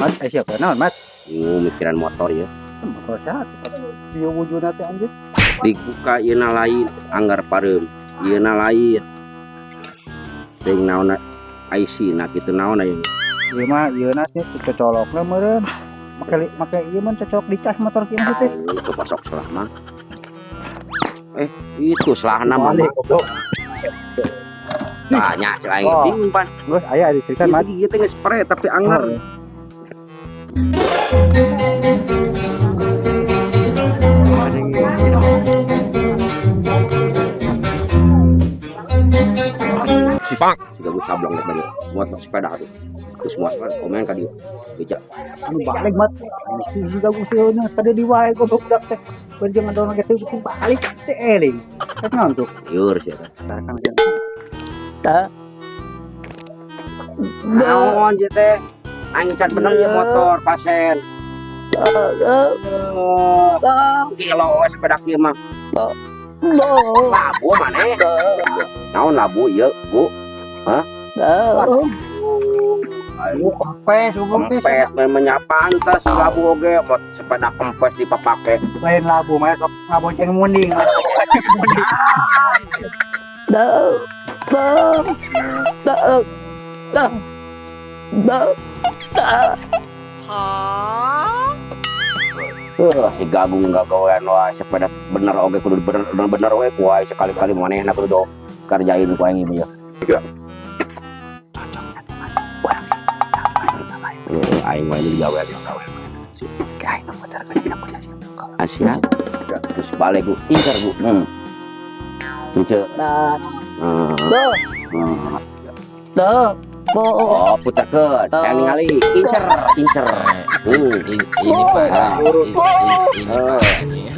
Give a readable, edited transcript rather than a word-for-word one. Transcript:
Mat, siapa naon, Mat? Bingung mikiran motor ya. Motor siapa? Ieu wujudna teh, anjir. Dibuka ieu lain, anggar pareum. Ieu lain. Ting naon IC na kitu naon aya. Ieu mah ieu na sih cocolokna meureun. Make make ieu mah cocok dicas motor kieu mah teh. Itu pasok salah mah. Itu salahna mah. Balik, goblok. Tanya si aing Oh. bingung pan. Geus aya diceritakan, Mat. Ieu teh geus spray tapi anggar. Pak, siga gue sablong rek banyak. Motor sepeda tuh. Terus semua sepeda komen ka dieu. Beja. Anu balik, Mat. Si gagu teh geus di wae goblok budak teh. Berjeng ngadon ge teh balik teh eling. Rek naon tuh? Lieur sih eta. Tah kan kan. Naon ieu teh? Aing can bener ieu motor pasen. Oh, gila we sepeda kieu mah. Labu maneh. Naon labu ieu, Bu? Hah? Aduh, kempes goblok teh. Kempes memangnya pantas labu oge mot sepeda kempes dipapake. Lain labu mah sok ngabonceng munding. Mat. Si Gagung gagawean wae sepeda bener oge kudu bener bener we ku aing sekali-kali manehna kudu do kerjain ku aing ieu. Aing wae digawean gawe. Aing nu motor kan dina posisi. Asia. Terus balik bu, incer bu. Incer. Oh, putarkeun. Yang ningali, incer, incer. Ini parah. Ini parah nih.